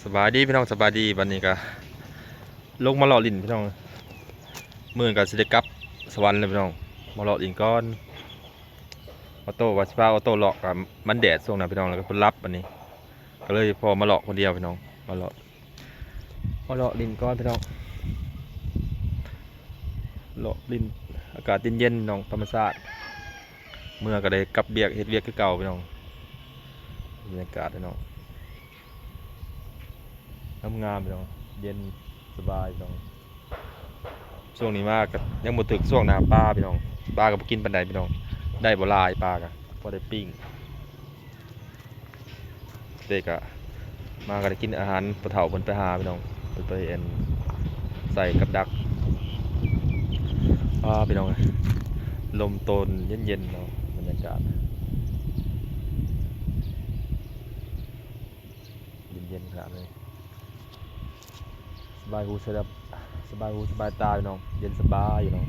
ສະບາຍດີພີ່ນ້ອງ ສະບາຍດີ. ບັດນີ້ກະລົງມາເລາະຫຼິ້ນພີ່ນ້ອງ, ມື້ນີ້ກະຊິໄດ້ກັບສະຫວັນແລ້ວພີ່ນ້ອງ. ມາເລາະຫຼິ້ນກ່ອນ, ອອໂຕ້ວ່າຊິພາອອໂຕ້ເລາະ ກະມັນແດດຊ່ວງນັ້ນພີ່ນ້ອງ, ແລ້ວກະເພິ່ນຫຼັບ. ບັດນີ້ກະເລີຍພໍມາເລາະຄົນດຽວພີ່ນ້ອງ, ມາເລາະ ມາເລາະຫຼິ້ນກ່ອນພີ່ນ້ອງ. ເລາະຫຼິ້ນ ອາກາດເຢັນໆ ພີ່ນ້ອງ, ທຳມະຊາດ. ເມື່ອກະໄດ້ກັບວຽກ ເຮັດວຽກຄືເກົ່າພີ່ນ້ອງ. ບັນຍາກາດພີ່ນ້ອງ ງາມໆ ພີ່ນ້ອງ, ເຢັນສະບາຍພີ່ນ້ອງ. ຊ່ວງນີ້ມາກະຍັງບໍ່ຖືກຊ່ວງໜ້າປາພີ່ນ້ອງ, ປາກະບໍ່ກິນປານໃດພີ່ນ້ອງ, ໄດ້ບໍ່ຫຼາຍ, ປາກະພໍໄດ້ປີ້ງ. ເດກະ ມາກະໄດ້ກິນອາຫານພໍ່ເຖົ້າເພິ່ນໄປຫາພີ່ນ້ອງ, ເພິ່ນໄປອັນໃສ່ກັບດັກ. ອ້າ ພີ່ນ້ອງເອີຍ ລົມໂຕນເຢັນໆ ເນາະ, ບັນຍາກາດເຢັນໆ ຂະໜາດເລີຍ. ສະບາຍຫູ ສະບາຍຫູສະບາຍຕາພີ່ນ້ອງ, ເຢັນສະບາຍພີ່ນ້ອງ,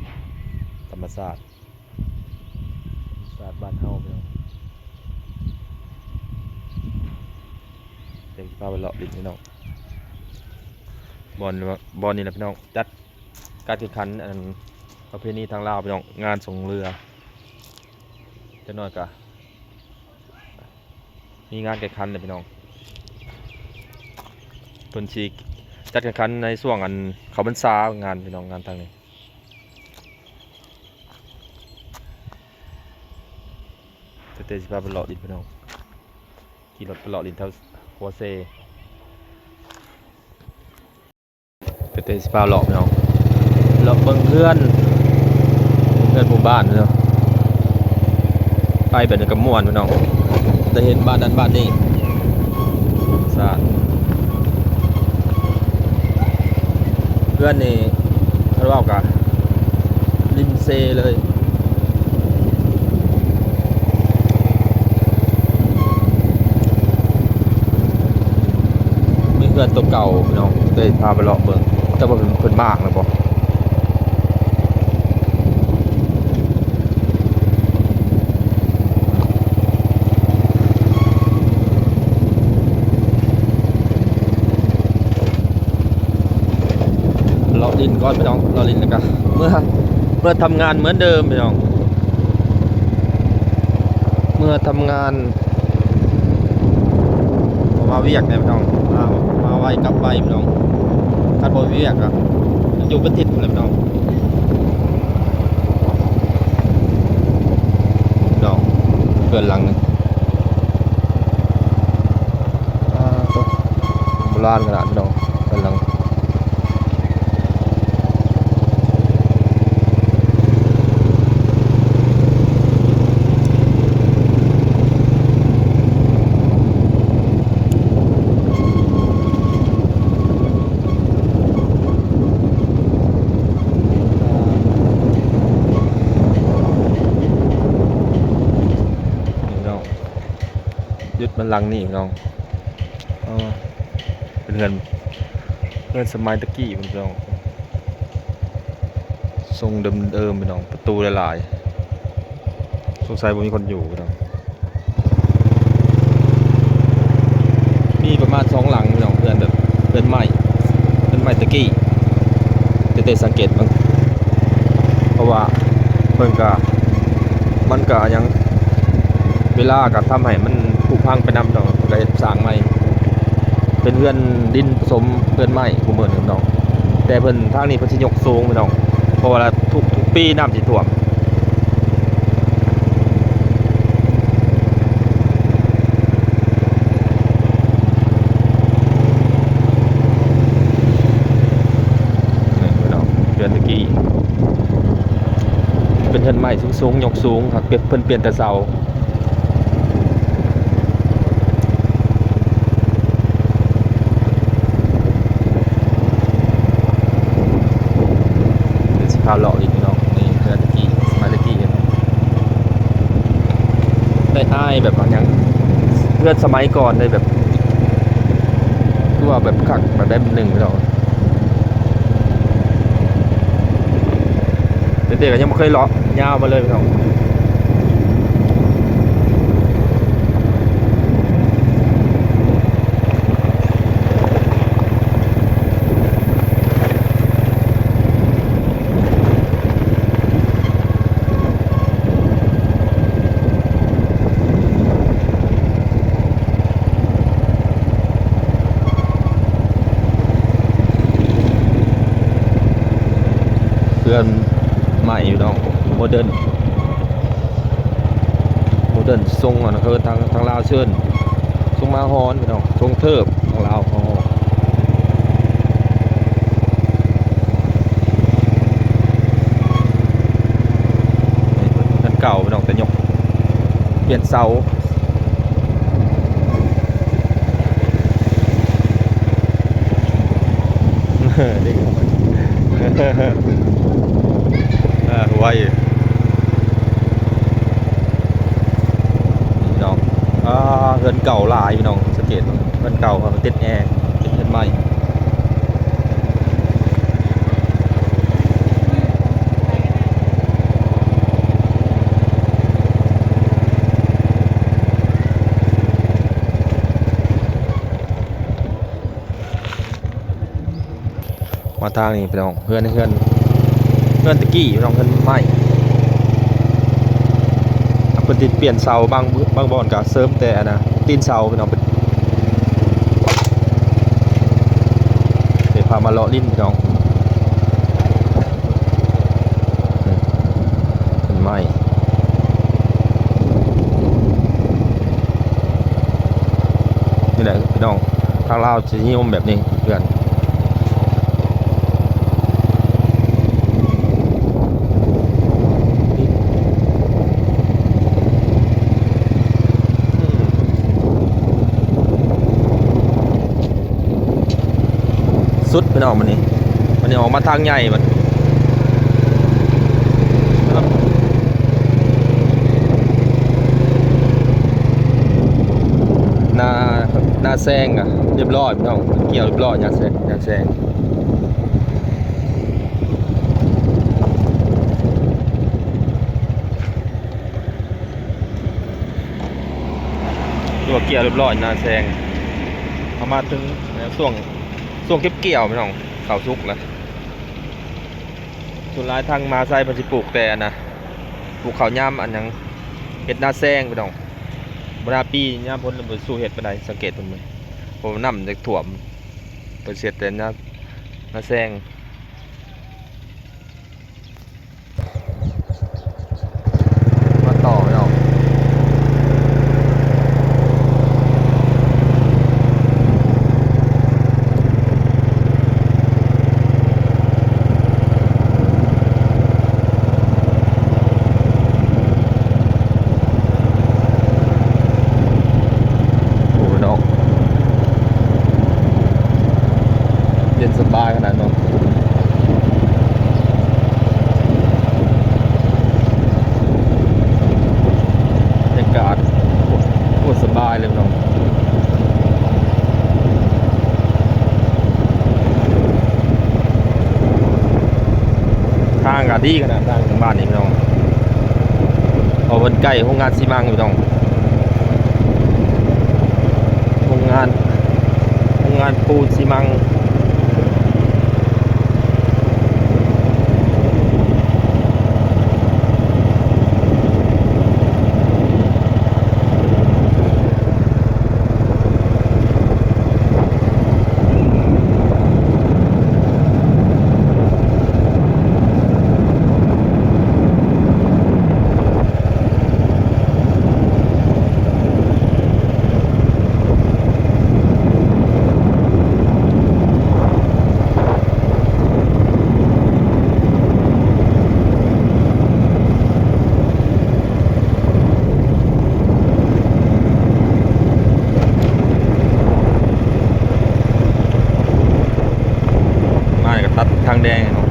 ທຳມະຊາດ ສາດບ້ານເຮົາພີ່ນ້ອງ. ດຽວຊິພາໄປເລາະຫຼິ້ນພີ່ນ້ອງ, ບ່ອນ ບ່ອນນີ້ແຫຼະພີ່ນ້ອງ, ຈັດການແຂ່ງຂັນ ອັນ ປະເພນີທາງລາວພີ່ນ້ອງ, ງານສົ່ງເຮືອ. ຈັກໜ້ອຍກະມີງານແຂ່ງຂັນແຫຼະພີ່ນ້ອງ, ເພິ່ນຊິຈັດແຂ່ງຂັນໃນຊ່ວງ ອັນ ເຂົ້າພັນສາ, ງານພີ່ນ້ອງ, ງານທາງນີ້. ເຕັ້ໆ ຊິພາໄປເລາະຫຼິ້ນພີ່ນ້ອງ, ຂີ່ລົດໄປເລາະຫຼິ້ນແຖວຂົວເຊ. ເຕັ້ໆ ຊິພາເລາະພີ່ນ້ອງ, ເລາະເບິ່ງເຮືອນ ເຮືອນໝູ່ບ້ານເນາະ, ໄປແບບນີ້ກະມ່ວນພີ່ນ້ອງ, ໄດ້ເຫັນບ້ານນັ້ນບ້ານນີ້. ສາດ ເຮືອນນີ້ ຄັນເວົ້າກະລິມເຊເລີຍ, ມີເຮືອນໂຕເກົ່າພີ່ນ້ອງ, ເດ ພາໄປເລາະເບິ່ງ, ແຕ່ວ່າເພິ່ນ ເພິ່ນມ້າງແລ້ວບໍ່. ເລາະຫຼິ້ນກ່ອນພີ່ນ້ອງ, ເລາະຫຼິ້ນແລ້ວກະເມືອ ເມືອທຳງານເໝືອນເດີມພີ່ນ້ອງ, ເມືອທຳງານ. ເພາະວ່າວຽກແດ່ພີ່ນ້ອງ, ມາ ມາໄວກັບໄວພີ່ນ້ອງ, ຄັນບໍ່ວຽກກະຢູ່ເປັນທິດພຸ້ນແຫຼະພີ່ນ້ອງ. ເນາະ ເຮືອນຫຼັງນີ້ ອ່າ ໂຕ ໂບລານຂະໜາດພີ່ນ້ອງ, ເຮືອນຫຼັງ ພີ່ນ້ອງ ຢຸດມາຫຼັງນີ້ພີ່ນ້ອງ. ອໍ ເປັນເຮືອນ ເຮືອນສະໄໝຕະກີ້ພີ່ນ້ອງ, ຊົງເດີມໆ ພີ່ນ້ອງ, ປະຕູຫຼາຍໆ, ສົງໄສບໍ່ມີຄົນຢູ່ພີ່ນ້ອງ. ມີປະມານສອງຫຼັງພີ່ນ້ອງ, ເຮືອນແບບເຮືອນໄມ້ ເຮືອນໄມ້ຕະກີ້, ແຕ່ ແຕ່ສັງເກດເບິ່ງ ເພາະວ່າເພິ່ນກະ ມັນກະຫຍັງ ເວລາກະທຳໃຫ້ມັນຜຸພັງໄປນຳເນາະ, ເພິ່ນກະເຮັດສ້າງໃໝ່ ເປັນເຮືອນດິນປະສົມເຮືອນໄມ້ ຜູ້ມື້ນີ້ເນາະ. ແຕ່ເພິ່ນ ທາງນີ້ເພິ່ນຊິຍົກສູງພີ່ນ້ອງ, ເພາະວ່າທຸກ ທຸກປີນ້ຳຊິຖ້ວມ. ນີ້ພີ່ນ້ອງ ເຮືອນຕະກີ້ ເປັນເຮືອນໄມ້ສູງໆ ຍົກສູງ, ຫາກເພິ່ນປ່ຽນແຕ່ເສົາ. ດຽວຊິພາເລາະອີກພີ່ນ້ອງ, ນີ້ເຮືອນຕະກີ້ ສະໄໝຕະກີ້ ໄດ້ອາຍແບບວ່າຫຍັງ ເຮືອນສະໄໝກ່ອນໄດ້ແບບ ຄືວ່າແບບຄັກແບບໃດແບບໜຶ່ງພີ່ນ້ອງ. ແຕ່ ແຕ່ກະຍັງບໍ່ເຄີຍເລາະຍາວມາເລີຍພີ່ນ້ອງ. ເປັນໄມ້ພີ່ນ້ອງ ໂມເດີນ ໂມເດີນ ຊົງອັນນັ້ນ ເອີ້ນທາງ ທາງລາວເອີ້ນຊົງມະຫາຮອນພີ່ນ້ອງ ຊົງເທີບທາງລາວເຮົາ. ເຮືອນເກົ່າພີ່ນ້ອງ ແຕ່ຍົກ ປ່ຽນເສົາ. ເດັກນ້ອຍ ເອີ ໄວ ພີ່ນ້ອງ. ອ່າ ເຮືອນເກົ່າຫຼາຍພີ່ນ້ອງ ສັງເກດເບິ່ງ ເຮືອນເກົ່າເຂົາຕິດແອ ເປັນເຮືອນໃໝ່. ມາທາງນີ້ພີ່ນ້ອງ ເຮືອນ ເຮືອນ ເຮືອນແຕ່ກີ້ພີ່ນ້ອງ ເຮືອນໄມ້ ເພິ່ນຊິປ່ຽນເສົາ ບາງ ບາງບ່ອນກະເສີມແຕ່ອັນນ່າ ຕີນເສົາພີ່ນ້ອງ. ເດີ ພາມາເລາະຫຼິ້ນພີ່ນ້ອງ ເຮືອນໄມ້ ນີ້ແຫຼະພີ່ນ້ອງ ທາງລາວຊິນິຍົມແບບນີ້ ເຮືອນ ສຸດພີ່ນ້ອງ ບາດນີ້ ບາດນີ້ອອກມາທາງໃຫຍ່ ບາດ ນາ ນາແຊງກະຮຽບຮ້ອຍພີ່ນ້ອງ ກ່ຽວຮຽບຮ້ອຍ ນາແຊງ ນາແຊງ ຕົວກ່ຽວຮຽບຮ້ອຍ ນາແຊງ. ເຮົາມາເຖິງແລ້ວ ຊ່ວງ ຊ່ວງເກັບກ່ຽວພີ່ນ້ອງ ເຂົ້າສຸກແລ້ວ. ສ່ວນຫຼາຍທາງມະຫາໄຊເພິ່ນຊິປູກແຕ່ອັນນ່າ ປູກເຂົ້າຍາມອັນຫຍັງ ເຮັດນາແຊງພີ່ນ້ອງ. ບໍ່ນາປີ ຍາມຝົນລະບໍ່ສູ້ເຮັດປານໃດ ສັງເກດເບິ່ງ ເພາະວ່ານ້ຳຈະຖ້ວມ ເພິ່ນຊິເຮັດແຕ່ນາ ນາແຊງ. ມາຕໍ່ພີ່ນ້ອງ ໂອ້ ພີ່ນ້ອງ ເຢັນສະບາຍຂະໜາດເນາະ. ບັນຍາກາດໂຄດສະບາຍເລີຍພີ່ນ້ອງ ທາງກະດີຂະໜາດ ທາງບ້ານນີ້ພີ່ນ້ອງ ເພາະເພິ່ນໃກ້ໂຮງງານຊີມັງພີ່ນ້ອງ. ໂຮງງານ ໂຮງງານປູນຊີມັງ. ມານີ້ກະຕັດທາງແດງເນາະ.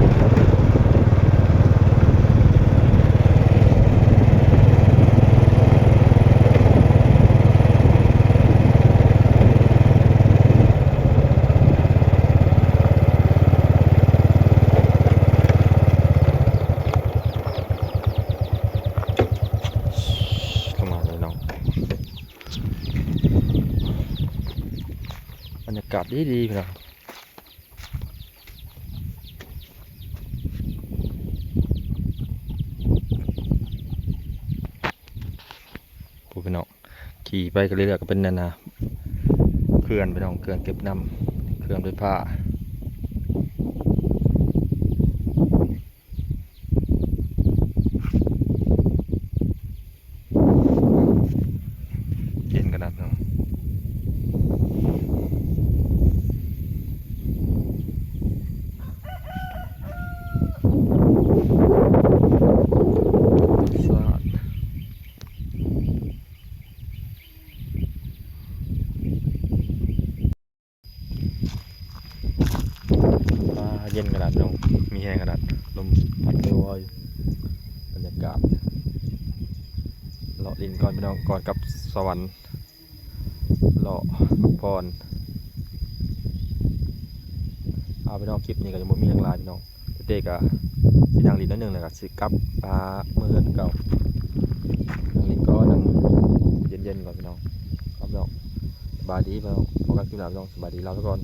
ເຂົ້າມາເລີຍເນາະ ບັນຍາກາດດີໆ ພີ່ນ້ອງ. ໂອ້ ພີ່ນ້ອງ ຂີ່ໄປກະເລື້ອຍໆ ກະເປັນອັນນ່າ ເຂື່ອນພີ່ນ້ອງ ເຂື່ອນເກັບນ້ຳ ເຂື່ອນໄຟຟ້າ. ເຢັນຂະໜາດພີ່ນ້ອງ ມີແຮງຂະໜາດ ລົມພັດໂວຍໆ ບັນຍາກາດ ເລາະຫຼິ້ນກ່ອນພີ່ນ້ອງ ກ່ອນກັບສະຫວັນ ເລາະພັກຜ່ອນ. ເອົາພີ່ນ້ອງ ຄລິບນີ້ກໍຍັງບໍ່ມີຫຍັງຫຼາຍພີ່ນ້ອງ ເຕະກໍຊິນັ່ງຫຼິ້ນໜ້ອຍໜຶ່ງ ແລ້ວກໍຊິກັບ ອາ ເມືອເຮືອນຄືເກົ່າ ນັ່ງຫຼິ້ນກ່ອນ ນັ່ງເຢັນໆກ່ອນພີ່ນ້ອງ ເອົາພີ່ນ້ອງ ສະບາຍດີພີ່ນ້ອງ ພົບກັນຄລິບໜ້າພີ່ນ້ອງ ສະບາຍດີ ລາໄປກ່ອນ.